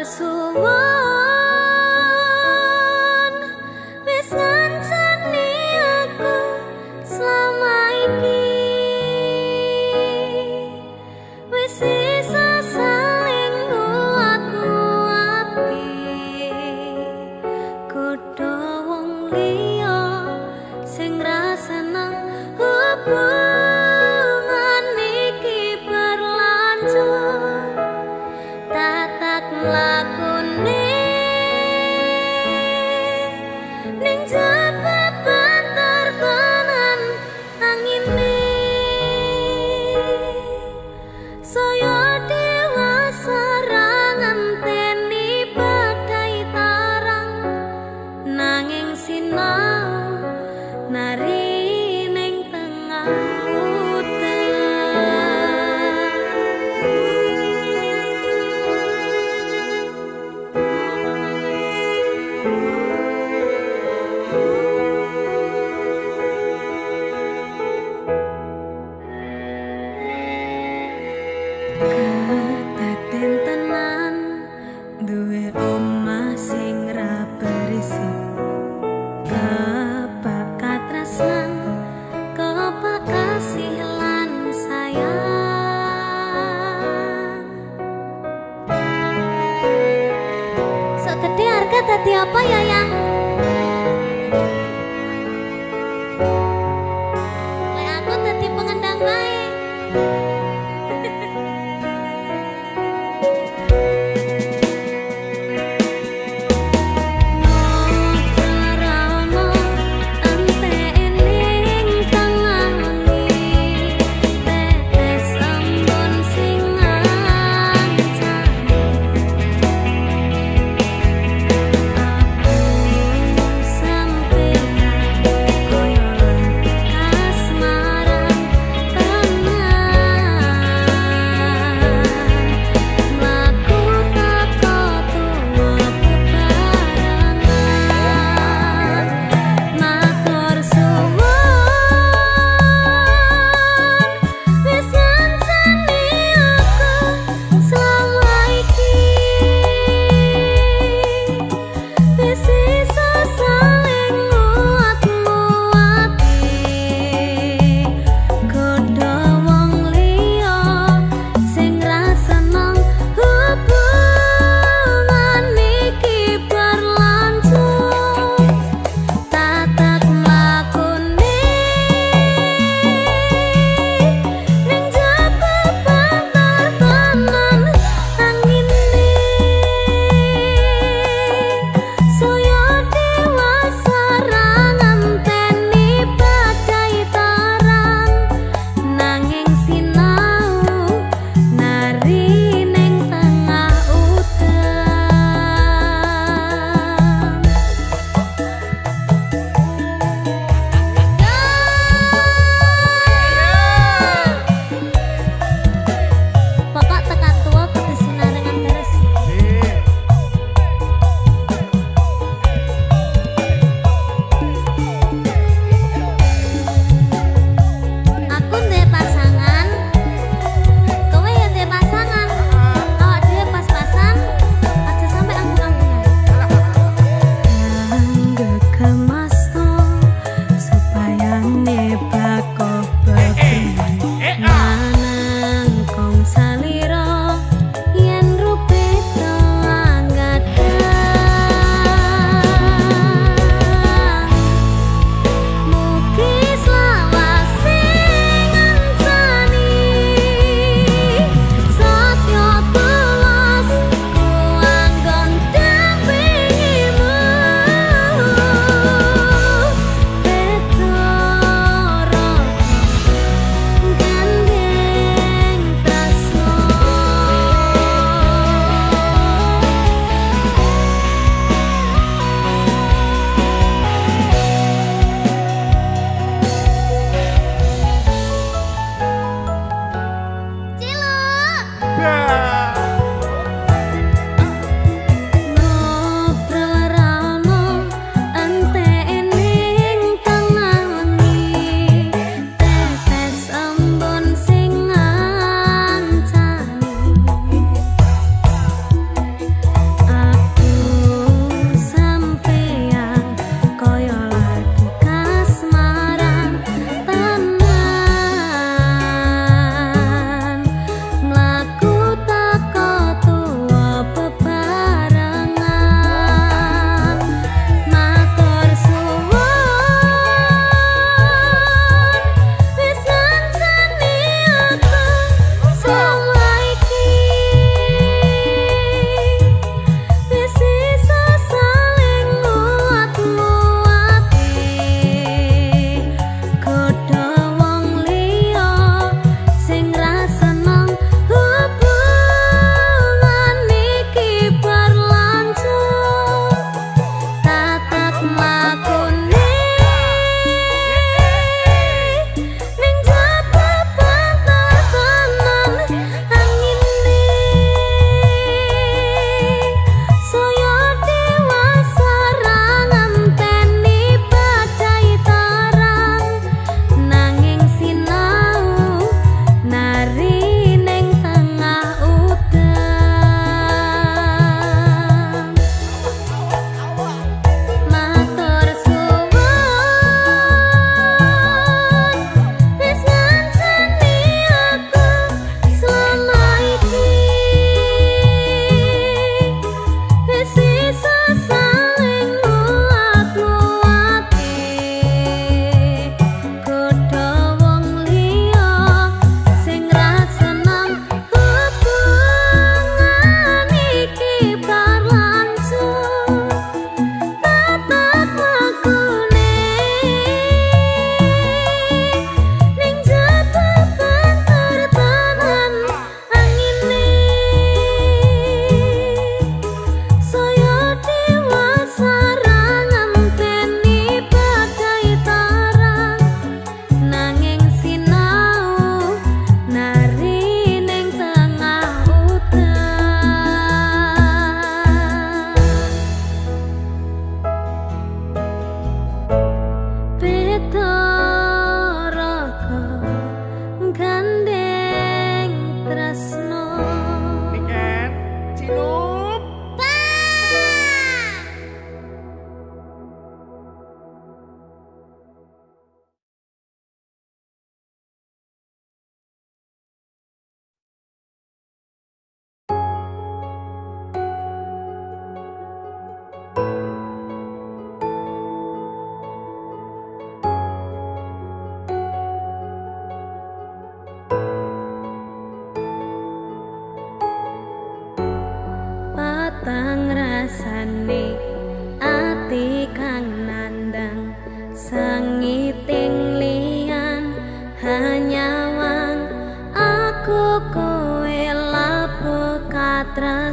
Suwun wis ngancani aku selama iki, wis iso saling nguat-nguati. Godho wong liya sing ra seneng hubungan iki berlanjut, tatak mlakune ning jaba banter tenan angine. Saya dewasa ra ngenteni badai tarang, nanging sinau nari ning tengah.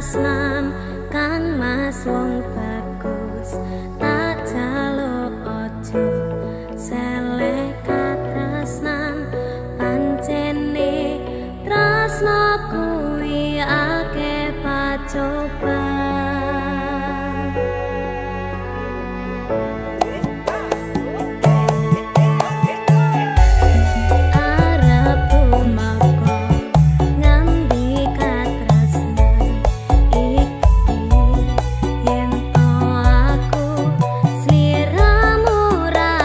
Katresnan Kang Mas wong bagus, tak jaluk aja seleh katresnan. Pancene tresno kuwi akeh pacoban. Arep tumeka ngendi katresnan iki, yen to aku sliramu ra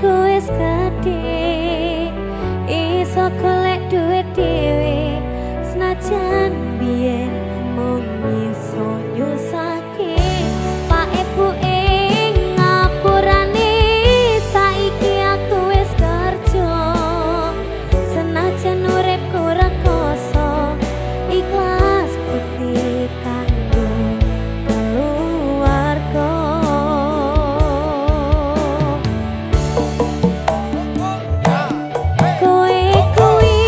Aku wis gedhe, iso golek duit dhewe, senajan biyen mung iso nyusahke. Pak, Ibu, ing ngapurane, saiki aku wis kerja, senajan uripku rekoso, ikhlas bekti kanggo keluarga. Kowe kuwi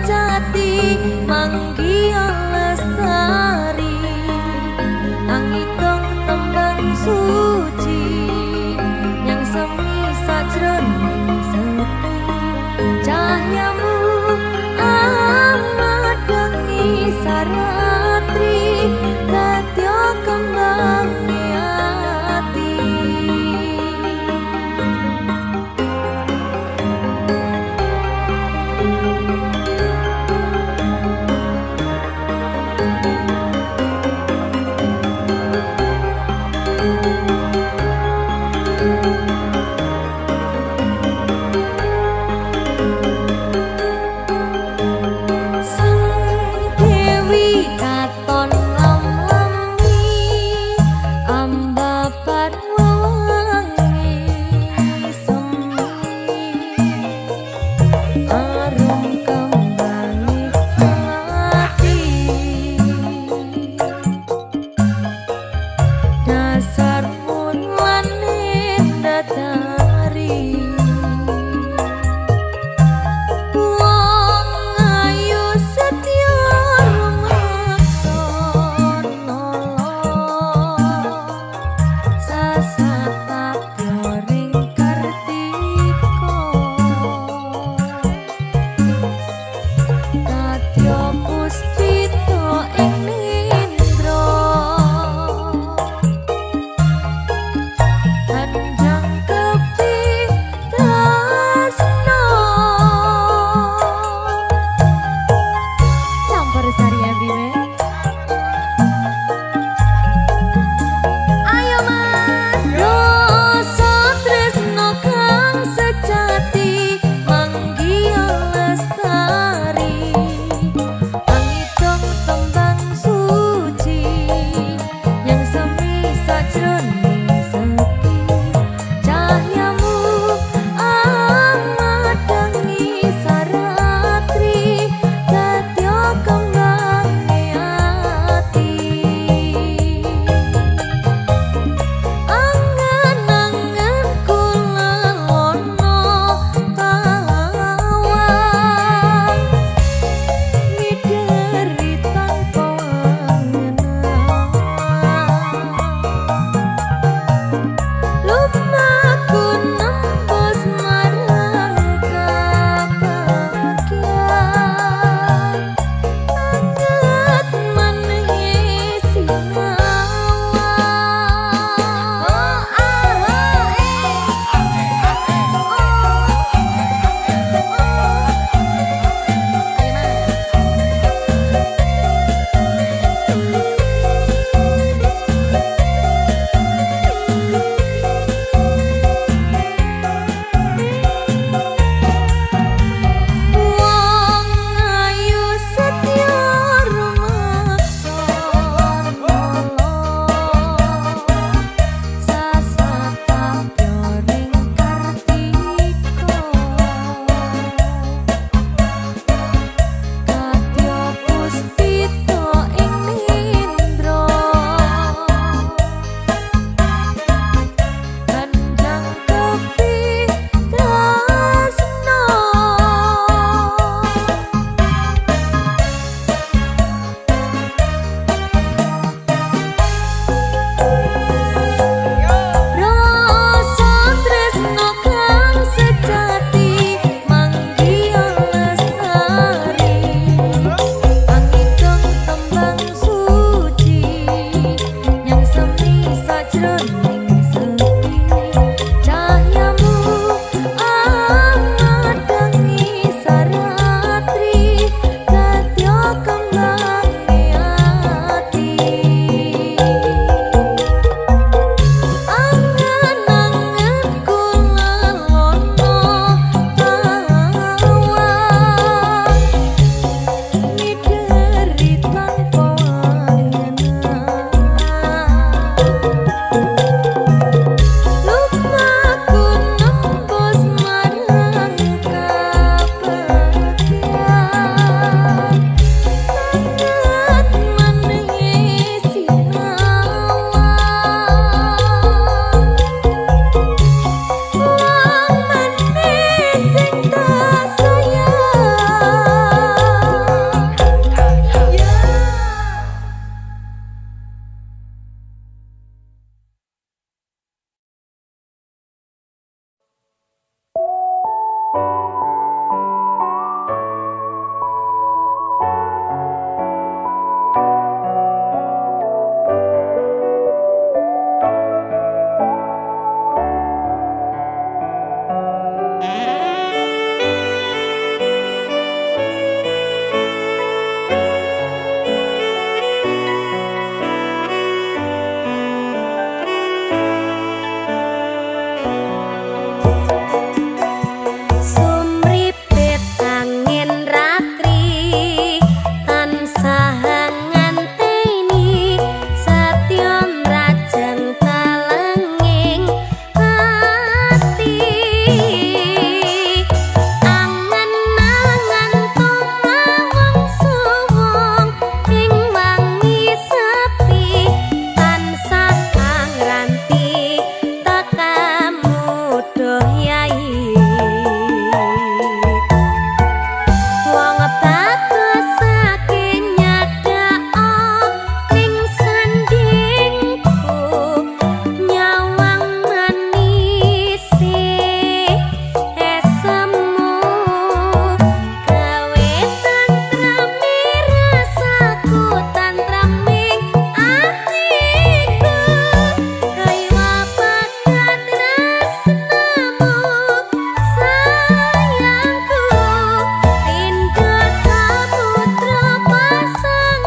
Jati manggiya lestari, angitung tembang suci yang semi sajroning sepi. Cahyamu amedangi saratri, dadya kembange ati. Sumripit angin ratri tansah nganteni setya nrajeng talenging ati angen-angen tumawong suwung ing wangi sepi tansah angranti tekamu duh yai. Wong bagus saking nyadhak ning sandingku nyawang manise esemu gawe tentreme rasaku tantraming atiku kaya pakat tresnamu sayangku pindha samudra pasang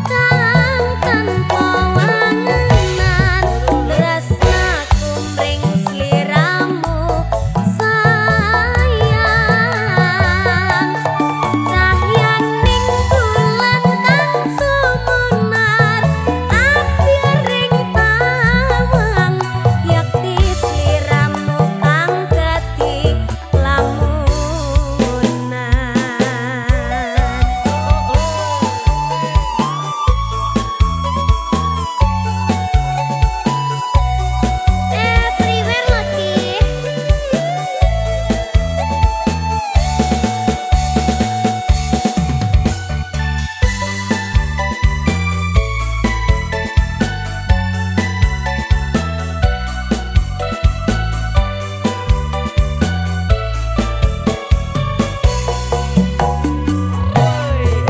kang tanpa wangenan tresnaku mring sliramu sayang cahyaning bulan kang sumunar abyaring tawang yakti sliramu kang dadi lamunan. Everywhere lagi.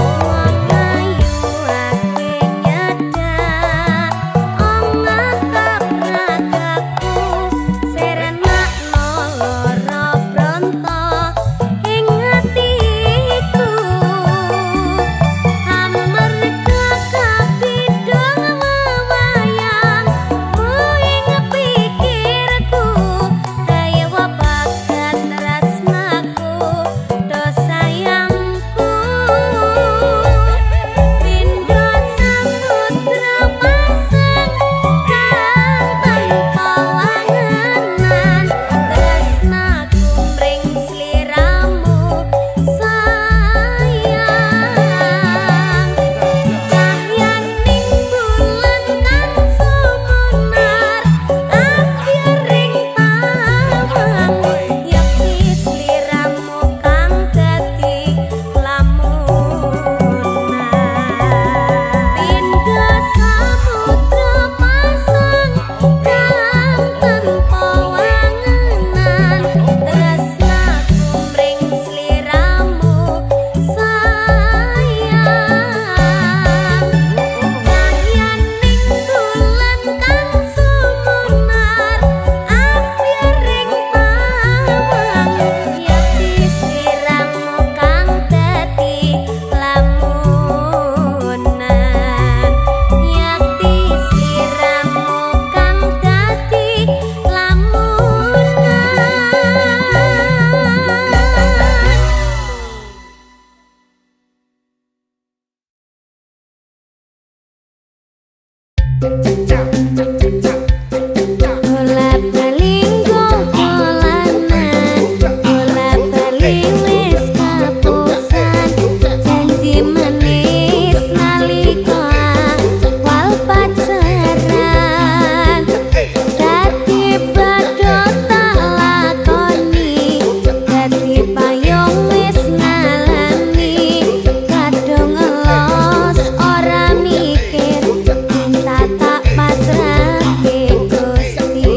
Wong ayu ake nyadak ongakap ragaku serenakno lara bronto ing atiku amarga kapidhong wewayang ing pikirku kaya pakat tresnaku do sayangku pindha samudra pasang kang tanpa wangenan tresnaku mring sliramu sayang cahyaning bulan kang sumunar abyaring tawang yakti sliramu kang dadi lamunan pindha samudra pasang kang tanpa wangenan tresnaku mring sliramu sayang cahyaning bulan kang sumunar abyaring tawang yakti sliramu kang dadi lamunan yakti sliramu kang dadi lamunan. Bola bali nggo dolanan, bola bali wis kapusan, janji manis nalika awal pacaran. Dadi badhot tak lakoni, dadi payung wis ngalami, kadung ngelos ora mikir, cinta tak pasrahke Gusti.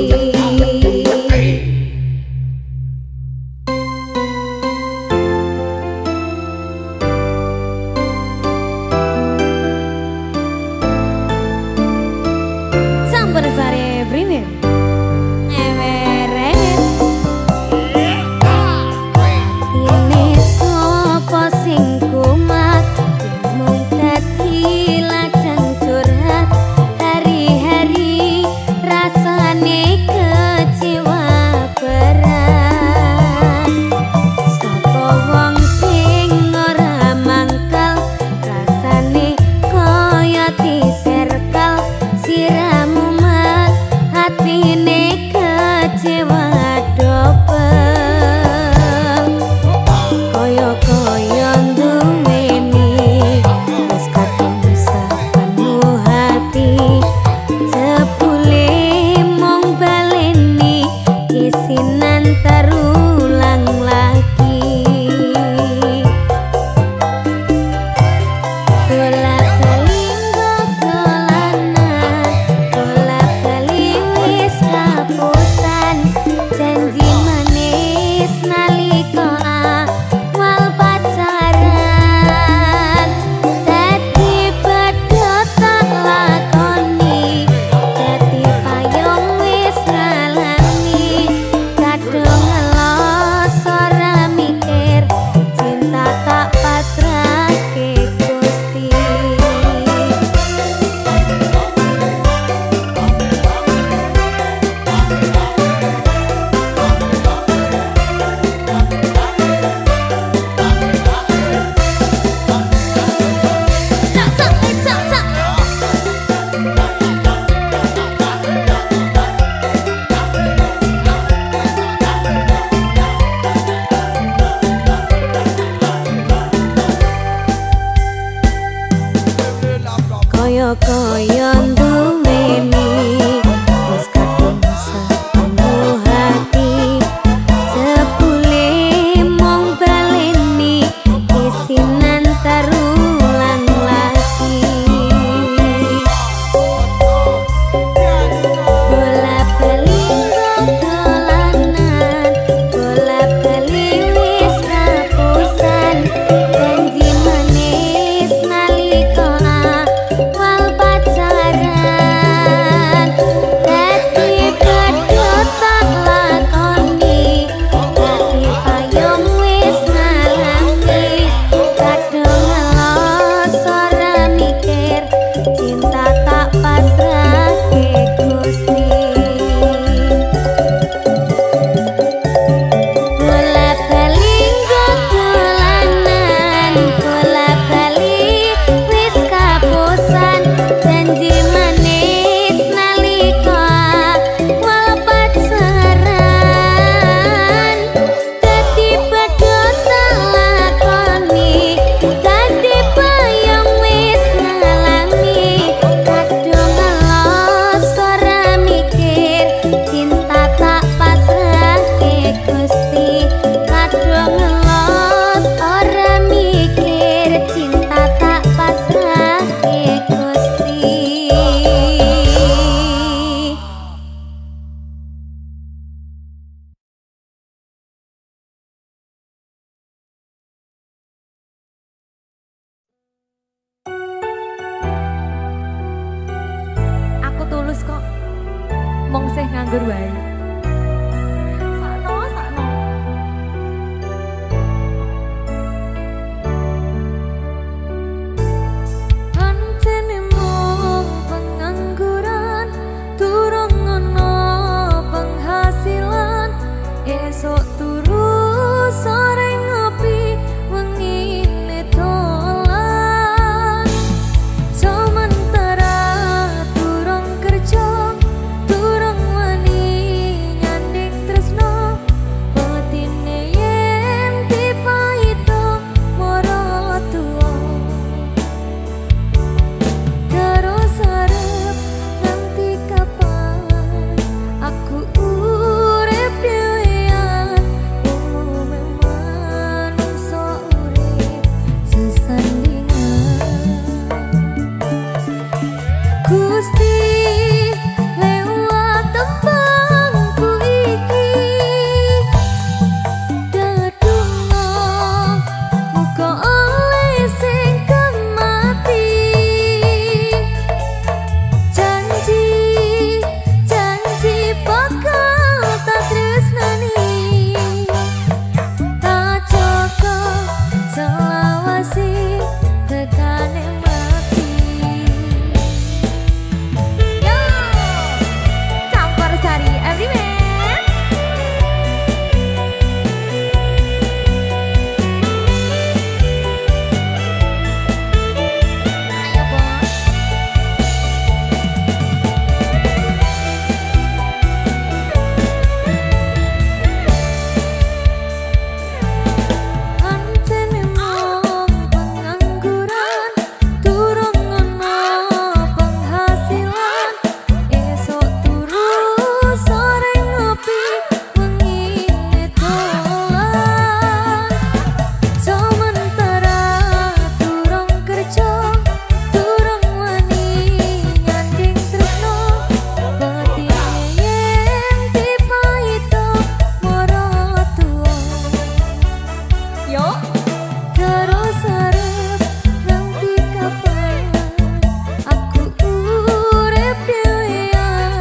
Nganggur wae. Sakno, sakno. Pancene mung pengangguran, durung ono penghasilan, esuk turu, sore ngopi, wengine dolan. Sementara durung kerja, durung wani nyanding tresno, batine yen dipaito maratuwa. Terus arep nganti kapan aku urip dhewean? Umume manungsa urip sesandingan. Gusti, lewat tembangku iki dedonga, muga oleh sing kemati. Janji, janji bakal tak tresnani, tak jaga selawase tekane mati. Yo, campursari everywhere. Ayo, Bos. Pancene mung pengangguran, durung ono penghasilan, esuk turu, sore ngopi, wengine dolan. Sementara durung kerja, durung wani nyanding tresno, batine yen dipaito maratuwa. Yo, terus arep nganti kapan aku urip dhewean?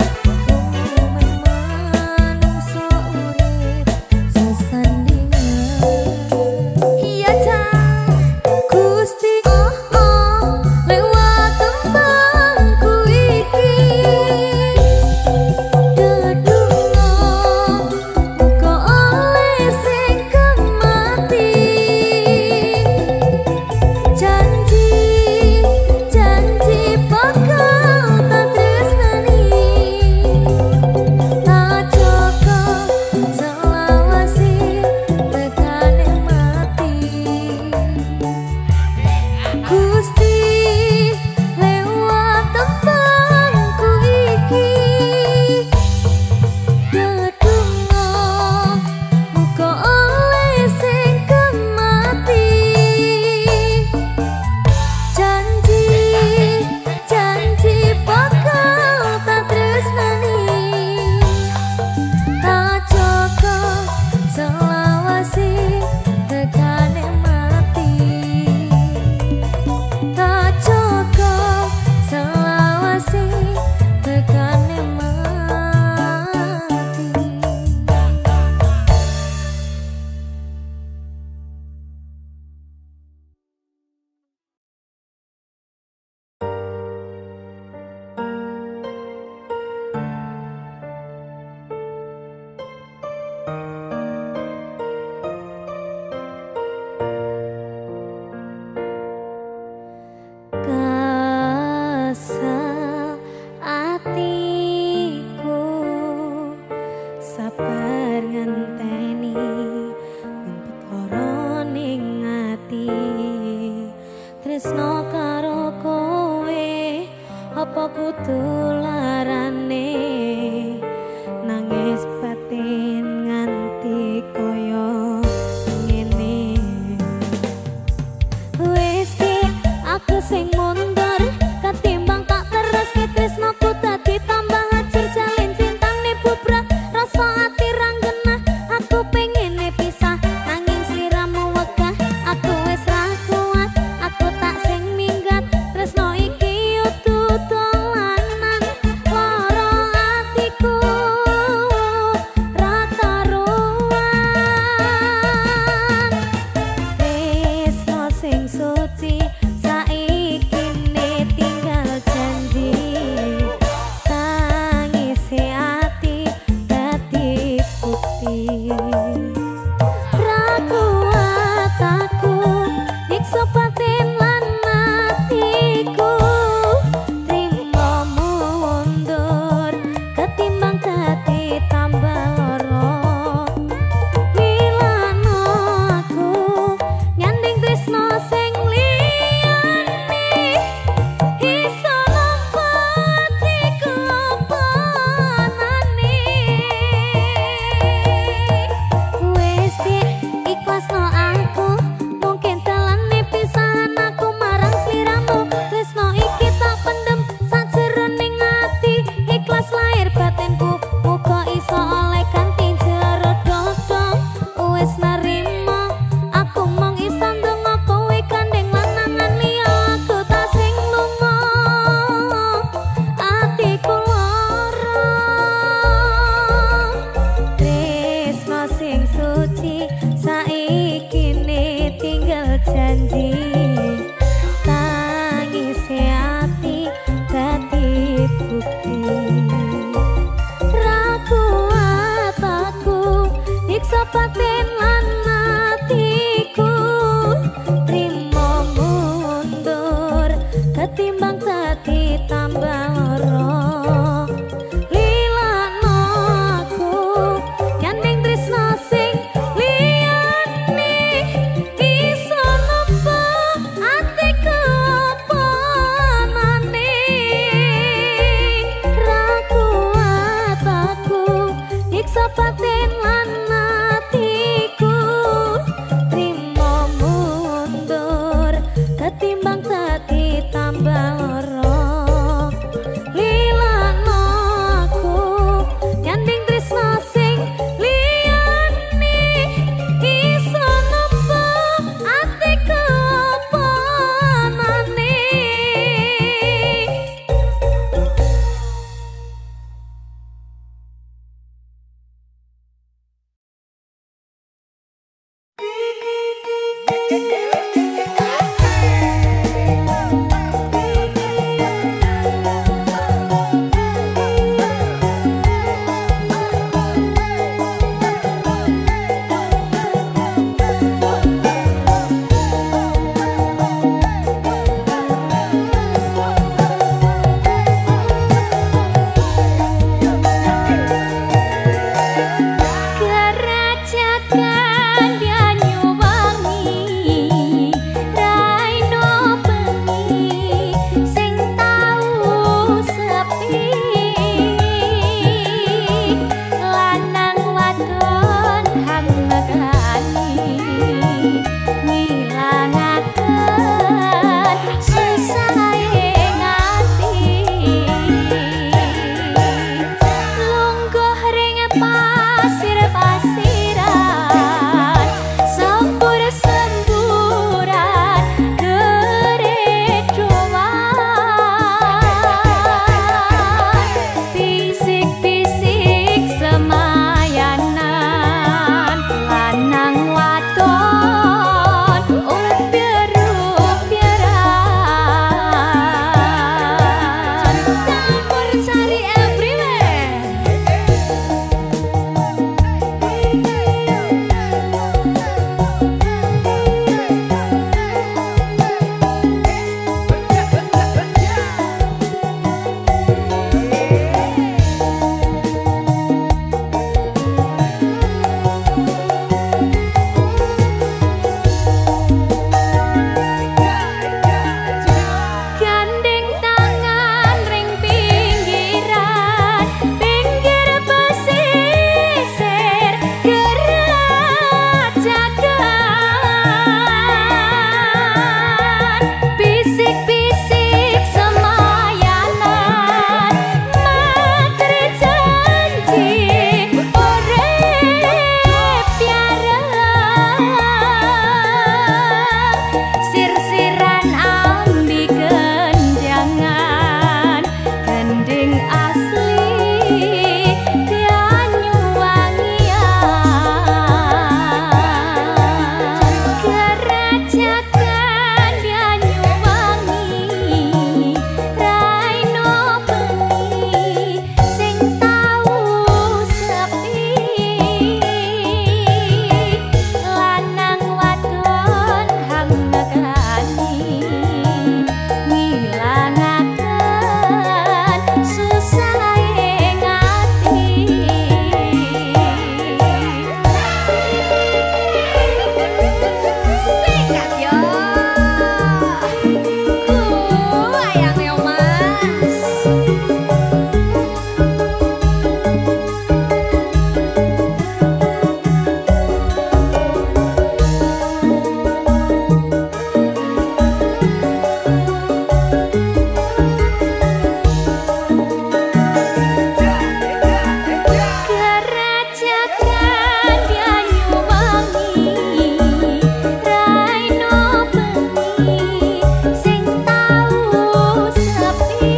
Umume manungsa urip sesandingan. Iya, Cang. Gusti, oh oh, lewat tembangku iki dedonga, muga oleh sing kemati. Janji, janji bakal tak tresnani, tak jaga selawase tekane mati. Gusti, lewat tembangku iki dedonga, muga oleh sing kemati. Janji, janji bakal tak tresnani, tak jaga selawase tekane mati, tak jaga selawase tekane mati. Kesel atiku, sabar ngenteni, ngumpet lara ning ati. Tresno karo kowe apa kudu larane, nangis batin nganti kaya ngene. Wis ki aku sing mundur, ketimbang tak teruske tresnoku dadi tambah hancur. Jalin cintane bubrah, rasa ati ra genah. Aku pengene pisah nanging sliramu wegah. Aku wis ra kuat, aku tak sing minggat. Tresno iki udu dolanan. Grajagan Banyuwangi, raino bengi sing tau sepi, lanang wadon hamekani ngilangaken susahe ati. Lungguh ring pasir-pasiran, sembur-semburan geredoan, bisik-bisik semayanan, lanang wadon upir-upiran. Campur sari everywhere. Gandeng tangan ring pinggiran, pinggir pesisir Grajagan, bisik-bisik semayanan, matre janji urip bareng, sir-siran ambi gendangan, gending asli Banyuwangian. Grajagan Banyuwangi, raino bengi sing tau sepi, lanang wadon hamekani ngilangaken susahe ati. Sikat yo. Ku ayang yo, Mas. Grajagan Banyuwangi, raino bengi sing tau sepi,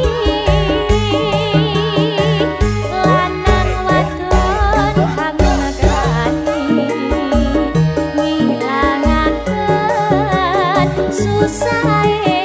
lanang wadon hamekani ngilangaken susahe.